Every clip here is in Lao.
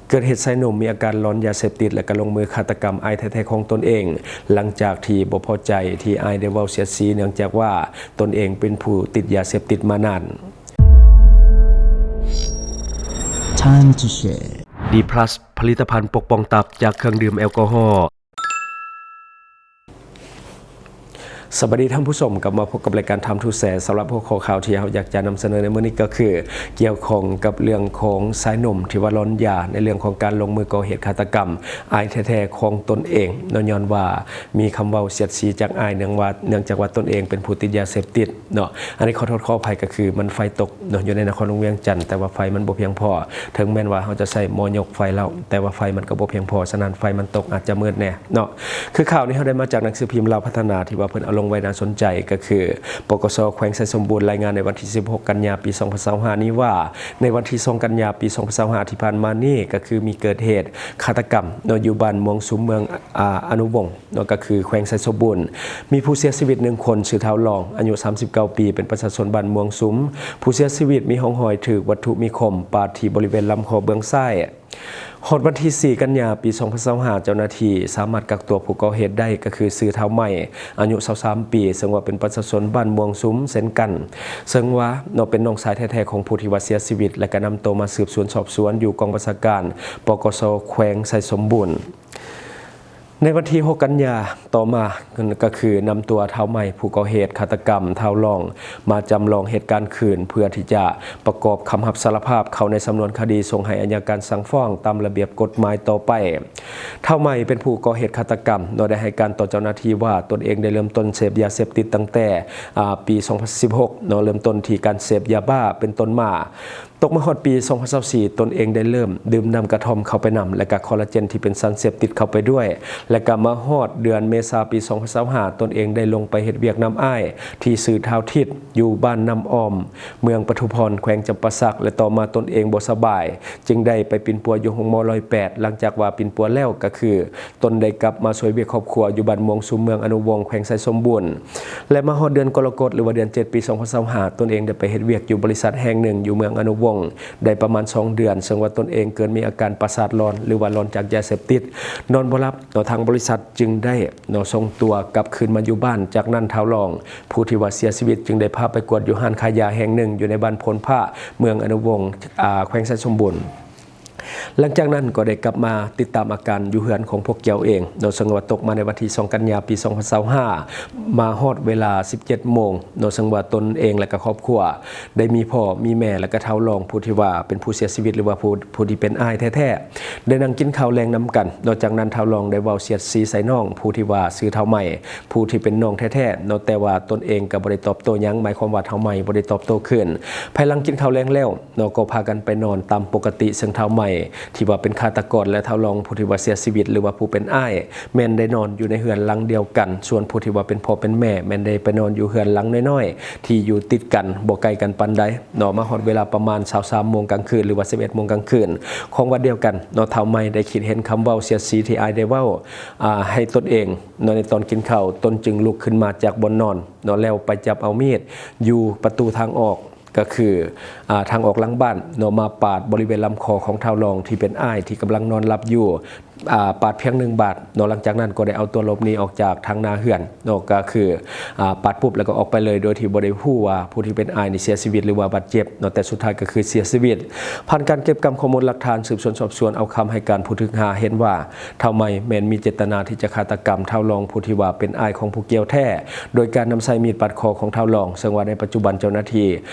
ເກີດເຫດຊາຍໜຸ່ມມີອາການຫຼອນຢາເສບຕິດ ແລະ ກໍລົງມືຄາດຕະກຳອ້າຍແທ້ໆຂອງຕົນເອງ ຫຼັງຈາກທີ່ບໍ່ພໍໃຈທີ່ອ້າຍໄດ້ເວົ້າສຽດສີ ເນື່ອງຈາກວ່າຕົນເອງເປັນຜູ້ຕິດຢາເສບຕິດມານານ. Time to share. ດີພລັສ ຜະລິດຕະພັນປົກປ້ອງຕັບຈາກເຄື່ອງດື່ມແອລກໍຮໍ. ສະບາຍດີທ່ານຜູ້ຊົມ, ກັບມາພົບກັບລາຍການ Time to Share. ສຳລັບຫົວຂໍ້ຂ່າວທີ່ເຮົາຢາກຈະນຳສະເໜີໃນມື້ນີ້ກໍຄື ກ່ຽວຂ້ອງກັບເລື່ອງຂອງຊາຍໜຸ່ມທີ່ວ່າຫຼອນຢາ ໃນເລື່ອງຂອງການລົງມືກໍ່ເຫດຄາດຕະກຳອ້າຍແທ້ໆຂອງຕົນເອງເນາະ, ຍ້ອນວ່າມີຄຳເວົ້າສຽດສີຈາກອ້າຍ ເນື່ອງວ່າ ເນື່ອງຈາກວ່າຕົນເອງເປັນຜູ້ຕິດຢາເສບຕິດເນາະ. ອັນນີ້ຂໍໂທດຂໍອະໄພ ກໍຄືມັນໄຟຕົກເນາະ ຢູ່ໃນນະຄອນຫຼວງວຽງຈັນ, ແຕ່ວ່າໄຟມັນບໍ່ພຽງພໍ. ເຖິງແມ່ນວ່າເຮົາຈະໃຊ້ໝໍຍົກໄຟແລ້ວ ແຕ່ວ່າໄຟມັນກໍບໍ່ພຽງພໍ, ສະນັ້ນໄຟມັນຕົກອາດຈະມືດແດ່ເນາະ. ຄືຂ່າວນີ້ເຮົາໄດ້ມາຈາກໜັງສືພິມລາວພັດທະນາ ທີ່ວ່າເພິ່ນເອົາລົງໄວ້ໜ້າສົນໃຈ ກໍຄື ປກສ ແຂວງໄຊສົມບູນ ລາຍງານໃນວັນທີສິບຫົກ ກັນຍາ ປີສອງພັນຊາວຫ້ານີ້ວ່າ ໃນວັນທີສອງ ກັນຍາ ປີສອງພັນຊາວຫ້າທີ່ຜ່ານມານີ້ ກໍຄືມີເກີດເຫດຄາດຕະກຳເນາະ ຢູ່ບ້ານມ່ວງຊຸມ ເມືອງ ອາ ອະນຸວົງ ເນາະ ກໍຄືແຂວງໄຊສົມບູນ ມີຜູ້ເສຍຊີວິດໜຶ່ງຄົນ ຊື່ທ້າວຫຼອງ ອາຍຸສາມສິບເກົ້າປີ ເປັນປະຊາຊົນບ້ານມ່ວງຊຸມ. ຜູ້ເສຍຊີວິດມີຮ່ອງຮອຍຖືກວັດຖຸມີຄົມປາດທີ່ບໍລິເວນລຳຄໍເບື້ອງຊ້າຍ. ຮອດວັນທີສີ່ ກັນຍາ ປີສອງພັນຊາວຫ້າ ເຈົ້າໜ້າທີ່ສາມາດກັກຕົວຜູ້ກໍ່ເຫດໄດ້ ກໍຄືຊື່ທ້າວໃໝ່ ອາຍຸຊາວສາມປີ ເຊິ່ງວ່າເປັນປະຊາຊົນບ້ານມ່ວງຊຸມເຊັ່ນກັນ ເຊິ່ງວ່າເນາະ ເປັນນ້ອງຊາຍແທ້ໆຂອງຜູ້ທີ່ວ່າເສຍຊີວິດ ແລະ ກໍນຳໂຕມາສືບສວນສອບສວນຢູ່ກອງບັນຊາການ ປກສ ແຂວງໄຊສົມບູນ. ໃນວັນທີຫົກ ກັນຍາຕໍ່ມາ ກໍຄືນຳຕົວທ້າວໃໝ່ ຜູ້ກໍ່ເຫດຄາດຕະກຳທ້າວຫຼອງ ມາຈຳລອງເຫດການຄືນ ເພື່ອທີ່ຈະປະກອບຄຳຮັບສາລະພາບເຂົ້າໃນສຳນວນຄະດີ ສົ່ງໃຫ້ອັຍະການສັ່ງຟ້ອງຕາມລະບຽບກົດໝາຍຕໍ່ໄປ. ທ້າວໃໝ່ເປັນຜູ້ກໍ່ເຫດຄາດຕະກຳເນາະ ໄດ້ໃຫ້ການຕໍ່ເຈົ້າໜ້າທີ່ວ່າ ຕົນເອງໄດ້ເລີ່ມຕົ້ນເສບຢາເສບຕິດຕັ້ງແຕ່ ອາ ປີສອງພັນສິບຫົກເນາະ, ເລີ່ມຕົ້ນທີ່ການເສບຢາບ້າເປັນຕົ້ນມາ. ຕົກມາຮອດປີສອງພັນຊາວສີ່ ຕົນເອງໄດ້ເລີ່ມດື່ມນ້ຳກະທ່ອມເຂົ້າໄປນຳ ແລະ ກະຄໍລາເຈນທີ່ເປັນສານເສບຕິດເຂົ້າໄປດ້ວຍ ແລະ ກະມາຮອດເດືອນເມສາປີສອງພັນຊາວຫ້າ ຕົນເອງໄດ້ລົງໄປເຮັດວຽກນຳອ້າຍທີ່ຊື່ທ້າວທິດ ຢູ່ບ້ານນ້ຳອ້ອມ ເມືອງປະທຸມພອນ ແຂວງຈຳປາສັກ ແລະ ຕໍ່ມາຕົນເອງບໍ່ສະບາຍ ຈຶ່ງໄດ້ໄປປິ່ນປົວຢູ່ໂຮງໝໍຮ້ອຍແປດ. ຫຼັງຈາກວ່າປິ່ນປົວແລ້ວ ກໍຄືຕົນໄດ້ກັບມາຊ່ວຍວຽກຄອບຄົວຢູ່ບ້ານມ່ວງຊຸມ ເມືອງອະນຸວົງ ແຂວງໄຊສົມບູນ. ແລະ ມາຮອດເດືອນກໍລະກົດ ຫຼືວ່າເດືອນເຈັດ ປີສອງພັນຊາວຫ້າ ຕົນເອງໄດ້ໄປເຮັດວຽກຢູ່ບໍລິສັດແຫ່ງໜຶ່ງຢູ່ເມືອງອະນຸວົງ ໄດ້ປະມານສອງເດືອນ, ເຊິ່ງວ່າຕົນເອງເກີດມີອາການປະສາດຫຼອນ ຫຼືວ່າຫຼອນຈາກຢາເສບຕິດ, ນອນບໍ່ຫຼັບເນາະ, ທາງບໍລິສັດຈຶ່ງໄດ້ເນາະ ສົ່ງຕົວກັບຄືນມາຢູ່ບ້ານ. ຈາກນັ້ນ ທ້າວຫຼອງ ຜູ້ທີ່ວ່າເສຍຊີວິດ ຈຶ່ງໄດ້ພາໄປກວດຢູ່ຮ້ານຂາຍຢາແຫ່ງໜຶ່ງຢູ່ໃນບ້ານໂພນພ້າ ເມືອງອະນຸວົງ ອາ ແຂວງໄຊສົມບູນ. ຫຼັງຈາກນັ້ນກໍໄດ້ກັບມາຕິດຕາມອາການຢູ່ເຮືອນຂອງພວກເຈົ້າເອງເນາະ, ເຊິ່ງວ່າຕົກມາໃນວັນທີສອງ ກັນຍາ ປີສອງພັນຊາວຫ້າ ມາຮອດເວລາສິບເຈັດໂມງເນາະ, ເຊິ່ງວ່າຕົນເອງ ແລະ ກໍຄອບຄົວໄດ້ມີພໍ່ ມີແມ່ ແລະ ກໍທ້າວຫຼອງ ຜູ້ທີ່ວ່າເປັນຜູ້ເສຍຊີວິດ ຫຼືວ່າຜູ້ ຜູ້ທີ່ເປັນອ້າຍແທ້ໆ ໄດ້ນັ່ງກິນເຂົ້າແລງນຳກັນເນາະ. ຈາກນັ້ນ ທ້າວຫຼອງໄດ້ເວົ້າສຽດສີໃສ່ນ້ອງ ຜູ້ທີ່ວ່າຊື່ທ້າວໃໝ່ ຜູ້ທີ່ເປັນນ້ອງແທ້ໆເນາະ, ແຕ່ວ່າຕົນເອງກໍບໍ່ໄດ້ຕອບໂຕ້ຫຍັງ, ໝາຍຄວາມວ່າທ້າວໃໝ່ບໍ່ໄດ້ຕອບໂຕ້ຄືນ. ພາຍຫຼັງກິນເຂົ້າແລງແລ້ວ ເນາະ ກໍພາກັນໄປນອນຕາມປົກກະຕິ, ເຊິ່ງທ້າວໃໝ່ທີ່ວ່າເປັນຄາດຕະກອນ ແລະ ທ້າວຫຼອງຜູ້ທີ່ວ່າເສຍຊີວິດ ຫຼືວ່າຜູ້ເປັນອ້າຍ ແມ່ນໄດ້ນອນຢູ່ໃນເຮືອນຫຼັງດຽວກັນ, ສ່ວນຜູ້ທີ່ວ່າເປັນພໍ່ເປັນແມ່ ແມ່ນໄດ້ໄປນອນຢູ່ເຮືອນຫຼັງນ້ອຍໆ ທີ່ຢູ່ຕິດກັນ ບໍ່ໄກກັນປານໃດເນາະ. ມາຮອດເວລາປະມານຊາວສາມໂມງກາງຄືນ ຫຼືວ່າສິບເອັດໂມງກາງຄືນຂອງວັນດຽວກັນເນາະ, ທ້າວໃໝ່ໄດ້ຄິດເຫັນຄຳເວົ້າສຽດສີທີ່ອ້າຍໄດ້ເວົ້າ ອາ ໃຫ້ຕົນເອງເນາະ ໃນຕອນກິນເຂົ້າ, ຕົນຈຶ່ງລຸກຂຶ້ນມາຈາກບ່ອນນອນເນາະ ແລ້ວໄປຈັບເອົາມີດຢູ່ປະຕູທາງອອກ ກໍຄື ອາ ທາງອອກຫຼັງບ້ານເນາະ, ມາປາດບໍລິເວນລຳຄໍຂອງທ້າວຫຼອງທີ່ເປັນອ້າຍທີ່ກຳລັງນອນຫຼັບຢູ່ ອາ ປາດພຽງໜຶ່ງບາດເນາະ. ຫຼັງຈາກນັ້ນກໍໄດ້ເອົາຕົວຫຼົບໜີອອກຈາກທາງໜ້າເຮືອນເນາະ, ກໍຄື ອາ ປາດປຸບແລ້ວກໍອອກໄປເລີຍ ໂດຍທີ່ບໍ່ໄດ້ຮູ້ວ່າຜູ້ທີ່ເປັນອ້າຍນີ້ເສຍຊີວິດ ຫຼືວ່າບາດເຈັບເນາະ, ແຕ່ສຸດທ້າຍກໍຄືເສຍຊີວິດ. ຜ່ານການເກັບກຳຂໍ້ມູນຫຼັກຖານ ສືບສວນສອບສວນ ເອົາຄຳໃຫ້ການຜູ້ຖືກຫາເຫັນວ່າ ທ້າວໃໝ່ແມ່ນມີເຈດຕະນາທີ່ຈະຄາດຕະກຳທ້າວຫຼອງ ຜູ້ທີ່ວ່າເປັນອ້າຍຂອງຜູ້ກ່ຽວແທ້ ໂດຍການນຳໃຊ້ມີດປາດຄໍຂອງທ້າວຫຼອງ, ເຊິ່ງວ່າໃນປັດຈຸບັນເຈົ້າໜ້າທີ່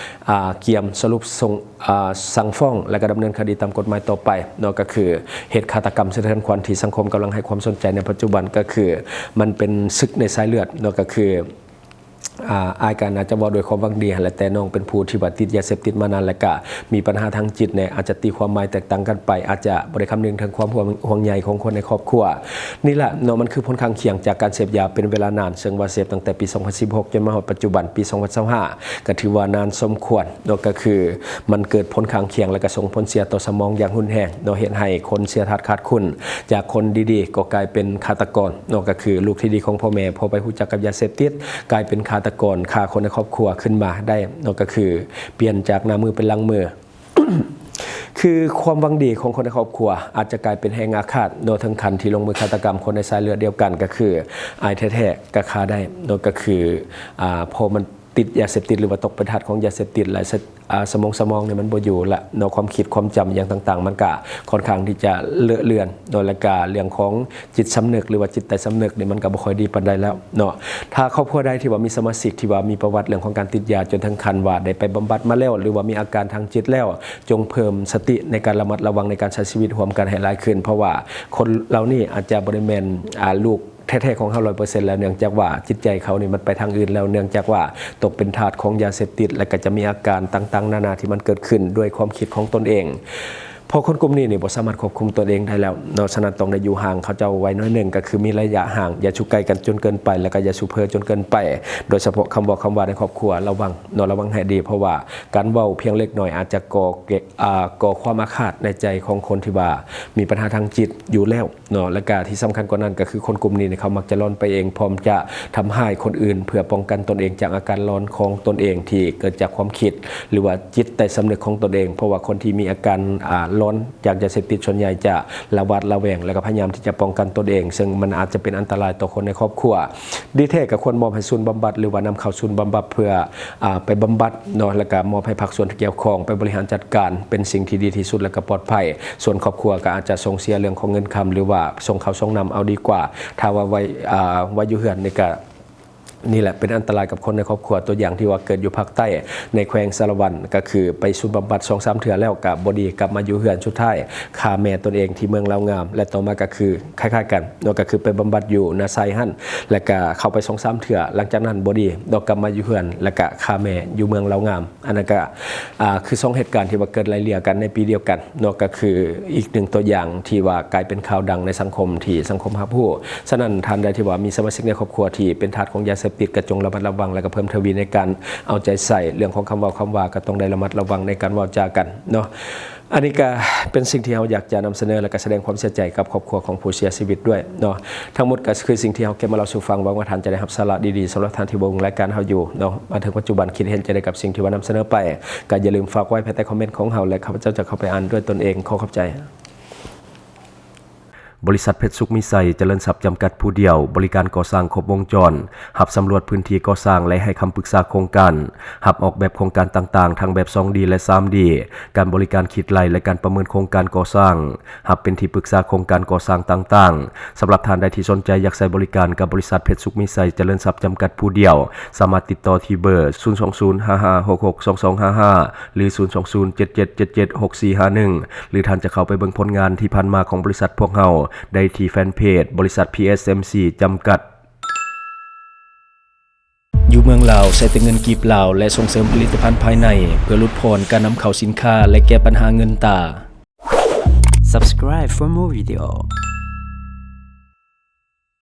ອາ ກຽມສະຫຼຸບສົ່ງ ອາ ສັ່ງຟ້ອງ ແລະ ກໍດຳເນີນຄະດີຕາມກົດໝາຍຕໍ່ໄປເນາະ. ກໍຄືເຫດຄາດຕະກຳສະເທືອນຂວັນທີ່ສັງຄົມກຳລັງໃຫ້ຄວາມສົນໃຈໃນປັດຈຸບັນ ກໍຄືມັນເປັນສຶກໃນສາຍເລືອດເນາະ, ກໍຄື ອາ ອ້າຍກໍໜ້າຈະເວົ້າດ້ວຍຄວາມຫວັງດີຫັ້ນແຫຼະ, ແຕ່ນ້ອງເປັນຜູ້ທີ່ວ່າຕິດຢາເສບຕິດມານານ ແລະ ກະມີບັນຫາທາງຈິດແດ່, ອາດຈະຕີຄວາມໝາຍແຕກຕ່າງກັນໄປ, ອາດຈະບໍ່ໄດ້ຄຳນຶງເຖິງຄວາມຫ່ວງ ຫ່ວງໃຍຂອງຄົນໃນຄອບຄົວ. ນີ້ລະເນາະ ມັນຄືຜົນຂ້າງຄຽງຈາກການເສບຢາເປັນເວລານານ, ເຊິ່ງວ່າເສບຕັ້ງແຕ່ປີສອງພັນສິບຫົກ ຈົນມາຮອດປັດຈຸບັນ ປີສອງພັນຊາວຫ້າ ກໍຖືວ່ານານສົມຄວນເນາະ, ກໍຄືມັນເກີດຜົນຂ້າງຄຽງ ແລະ ກໍສົ່ງຜົນເສຍຕໍ່ສະໝອງຢ່າງຮຸນແຮງເນາະ, ເຮັດໃຫ້ຄົນເສຍທາດຂາດຄຸນ, ຈາກຄົນດີໆກໍກາຍເປັນຄາດຕະກອນເນາະ, ກໍຄືລູກທີ່ດີຂອງພໍ່ແມ່ ພໍໄປຮູ້ຈັກກັບຢາເສບຕິດ ກາຍເປັນຄາດຕະກອນຂ້າຄົນໃນຄອບຄົວຂຶ້ນມາໄດ້ເນາະ, ກໍຄືປ່ຽນຈາກໜ້າມືເປັນຫຼັງມື. ຄືຄວາມຫວັງດີຂອງຄົນໃນຄອບຄົວອາດຈະກາຍເປັນແຮງອາຄາດເນາະ ເຖິງຂັ້ນທີ່ລົງມືຄາດຕະກຳຄົນໃນສາຍເລືອດດຽວກັນ ກໍຄືອ້າຍແທ້ໆກໍຂ້າໄດ້ເນາະ ກໍຄື ອ່າ ເພາະມັນຕິດຢາເສບຕິດ ຫຼືວ່າຕົກເປັນທາດຂອງຢາເສບຕິດ ແລະ ສະ ອ່າ ສະໝອງ ສະໝອງນີ້ມັນບໍ່ຢູ່ລະເນາະ ຄວາມຄິດຄວາມຈຳຫຍັງຕ່າງໆ ມັນກະຄ່ອນຂ້າງທີ່ຈະເລາະເລືອນເນາະ ແລະກະເລື່ອງຂອງ ຈິດສຳນຶກ ຫຼືວ່າຈິດໃຕ້ສຳນຶກນີ້ ມັນກໍບໍ່ຄ່ອຍດີປານໃດແລ້ວເນາະ. ຖ້າຄອບຄົວໃດທີ່ວ່າມີສະມາຊິກທີ່ວ່າມີປະຫວັດເລື່ອງຂອງການຕິດຢາ ຈົນເຖິງຂັ້ນວ່າໄດ້ໄປບຳບັດມາແລ້ວ ຫຼືວ່າມີອາການທາງຈິດແລ້ວ ຈົ່ງເພີ່ມສະຕິໃນການລະມັດລະວັງໃນການໃຊ້ຊີວິດຮ່ວມກັນໃຫ້ຫຼາຍຂຶ້ນ ເພາະວ່າຄົນເຫຼົ່ານີ້ອາດຈະບໍ່ໄດ້ແມ່ນ ອ່າ ລູກແທ້ໆຂອງເຮົາຮ້ອຍເປີເຊັນແລ້ວ ເນື່ອງຈາກວ່າຈິດໃຈເຂົານີ້ມັນໄປທາງອື່ນແລ້ວ ເນື່ອງຈາກວ່າຕົກເປັນທາດຂອງຢາເສບຕິດ ແລະກໍຈະມີອາການຕ່າງໆນານາທີ່ມັນເກີດຂຶ້ນດ້ວຍຄວາມຄິດຂອງຕົນເອງ. ເພາະຄົນກຸ່ມນີ້ນີ້ບໍ່ສາມາດຄວບຄຸມຕົນເອງໄດ້ແລ້ວເນາະ ສະນັ້ນຕ້ອງໄດ້ຢູ່ຫ່າງເຂົາເຈົ້າໄວ້ໜ້ອຍໜຶ່ງ ກໍຄືມີໄລຍະຫ່າງ ຢ່າສູ່ໃກ້ກັນຈົນເກີນໄປ ແລະກໍຢ່າສູ່ເຜີຈົນເກີນໄປ ໂດຍສະເພາະຄຳເວົ້າຄຳວ່າໃນຄອບຄົວ ລະວັງເນາະ ລະວັງໃຫ້ດີ ເພາະວ່າການເວົ້າພຽງເລັກນ້ອຍອາດຈະກໍ່ ອ່າ ກໍ່ຄວາມອາຄາດໃນໃຈຂອງຄົນທີ່ວ່າມີບັນຫາທາງຈິດຢູ່ແລ້ວເນາະ ແລະກະທີ່ສຳຄັນກວ່ານັ້ນກໍຄືຄົນກຸ່ມນີ້ນີ້ ເຂົາມັກຈະຫຼອນໄປເອງ ພ້ອມຈະທຳຮ້າຍຄົນອື່ນເພື່ອປ້ອງກັນຕົນເອງຈາກອາການຫຼອນຂອງຕົນເອງທີ່ເກີດຈາກຄວາມຄິດ ຫຼືວ່າຈິດໃຕ້ສຳນຶກຂອງຕົນເອງ ເພາະວ່າຄົນທີ່ມີອາການ ອ່າ ຫຼອນ ຈາກຢາເສບຕິດສ່ວນໃຫຍ່ຈະລະຫວາດລະແວງ ແລະກໍພະຍາຍາມທີ່ຈະປ້ອງກັນຕົນເອງ ເຊິ່ງມັນອາດຈະເປັນອັນຕະລາຍຕໍ່ຄົນໃນຄອບຄົວ. ດີແທ້ກໍຄວນມອບໃຫ້ສູນບຳບັດ ຫຼືວ່ານຳເຂົ້າສູນບຳບັດເພື່ອ ອ່າ ໄປບຳບັດເນາະ ແລະກໍມອບໃຫ້ພາກສ່ວນທີ່ກ່ຽວຂ້ອງໄປບໍລິຫານຈັດການ ເປັນສິ່ງທີ່ດີທີ່ສຸດ ແລະກໍປອດໄພ. ສ່ວນຄອບຄົວກໍອາດຈະສົ່ງເສຍເລື່ອງຂອງເງິນຄຳ ຫຼືວ່າສົ່ງເຂົ້າສົ່ງນ້ຳເອົາດີກວ່າ. ຖ້າວ່າໄວ້ ອ່າ ໄວ້ຢູ່ເຮືອນນີ້ກໍ ນີ້ແຫຼະເປັນອັນຕະລາຍກັບຄົນໃນຄອບຄົວ ຕົວຢ່າງທີ່ວ່າເກີດຢູ່ພາກໃຕ້ ໃນແຂວງສາລະວັນ ກໍຄືໄປສູນບຳບັດສອງສາມເທື່ອແລ້ວກໍບໍ່ດີ ກັບມາຢູ່ເຮືອນ ສຸດທ້າຍຂ້າແມ່ຕົນເອງທີ່ເມືອງລາວງາມ ແລະຕໍ່ມາກໍຄືຄ້າຍໆກັນເນາະ ກໍຄືໄປບຳບັດຢູ່ນາໄຊຫັ້ນ ແລະກໍເຂົ້າໄປສອງສາມເທື່ອ ຫຼັງຈາກນັ້ນບໍ່ດີເນາະ ກັບມາຢູ່ເຮືອນ ແລະກໍຂ້າແມ່ຢູ່ເມືອງລາວງາມ. ອັນນັ້ນກໍ ອ່າ ຄືສອງເຫດການທີ່ວ່າເກີດໄລ່ເລ່ຍກັນໃນປີດຽວກັນເນາະ ກໍຄືອີກໜຶ່ງຕົວຢ່າງທີ່ວ່າກາຍເປັນຂ່າວດັງໃນສັງຄົມ ທີ່ສັງຄົມຮັບຮູ້. ສະນັ້ນທ່ານໃດທີ່ວ່າມີສະມາຊິກໃນຄອບຄົວທີ່ເປັນທາດຂອງຢາເສບຕິດ ກໍຈົ່ງລະມັດລະວັງ ແລະກໍເພີ່ມທະວີໃນການເອົາໃຈໃສ່ ເລື່ອງຂອງຄຳເວົ້າຄຳວ່າ ກໍຕ້ອງໄດ້ລະມັດລະວັງໃນການເວົ້າຈາກັນເນາະ. ອັນນີ້ກໍເປັນສິ່ງທີ່ເຮົາຢາກຈະນຳສະເໜີ ແລະກໍສະແດງຄວາມເສຍໃຈກັບຄອບຄົວຂອງຜູ້ເສຍຊີວິດດ້ວຍເນາະ. ທັງໝົດກໍຄືສິ່ງທີ່ເຮົາເກັບມາເລົ່າສູ່ຟັງ ຫວັງວ່າທ່ານຈະໄດ້ຮັບສາລະດີໆ ສຳລັບທ່ານທີ່ເບິ່ງລາຍການເຮົາຢູ່ເນາະ ມາເຖິງປັດຈຸບັນຄິດເຫັນຈັ່ງໃດກັບສິ່ງທີ່ວ່ານຳສະເໜີໄປ ກໍຢ່າລືມຝາກໄວ້ພາຍໃຕ້ຄອມເມັນຂອງເຮົາ ແລະຂ້າພະເຈົ້າຈະເຂົ້າໄປອ່ານດ້ວຍຕົນເອງ. ຂໍຂອບໃຈ. ບໍລິສັດເພັດສຸກມີໄຊ ຈະເລີນຊັບ ຈຳກັດຜູ້ດຽວ ບໍລິການກໍ່ສ້າງຄົບວົງຈອນ, ຮັບສຳຫຼວດພື້ນທີ່ກໍ່ສ້າງ ແລະ ໃຫ້ຄຳປຶກສາໂຄງການ, ຮັບອອກແບບໂຄງການຕ່າງໆ ທັງແບບສອງດີ ແລະ ສາມດີ, ການບໍລິການຄິດໄລ່ ແລະ ການປະເມີນໂຄງການກໍ່ສ້າງ, ຮັບເປັນທີ່ປຶກສາໂຄງການກໍ່ສ້າງຕ່າງໆ. ສຳລັບທ່ານໃດທີ່ສົນໃຈຢາກໃຊ້ບໍລິການກັບບໍລິສັດເພັດສຸກມີໄຊ ຈະເລີນຊັບ ຈຳກັດຜູ້ດຽວ, ສາມາດຕິດຕໍ່ທີ່ເບີ ສູນສອງສູນ ຫ້າຫ້າຫົກຫົກ ສອງສອງຫ້າຫ້າ ຫຼື ສູນສອງສູນ ເຈັດເຈັດເຈັດເຈັດ ຫົກສີ່ຫ້າໜຶ່ງ ຫຼື ທ່ານຈະເຂົ້າໄປເບິ່ງຜົນງານທີ່ຜ່ານມາຂອງບໍລິສັດພວກເຮົາໄດ້ທີ່ແຟນເພຈ ບໍລິສັດ ພີເອັສເອັມຊີ ຈຳກັດ. ຢູ່ເມືອງລາວ ໃຊ້ແຕ່ເງິນກີບລາວ ແລະ ສົ່ງເສີມຜະລິດຕະພັນພາຍໃນ ເພື່ອຫຼຸດຜ່ອນການນຳເຂົ້າສິນຄ້າ ແລະ ແກ້ບັນຫາເງິນຕາ. Subscribe for more video.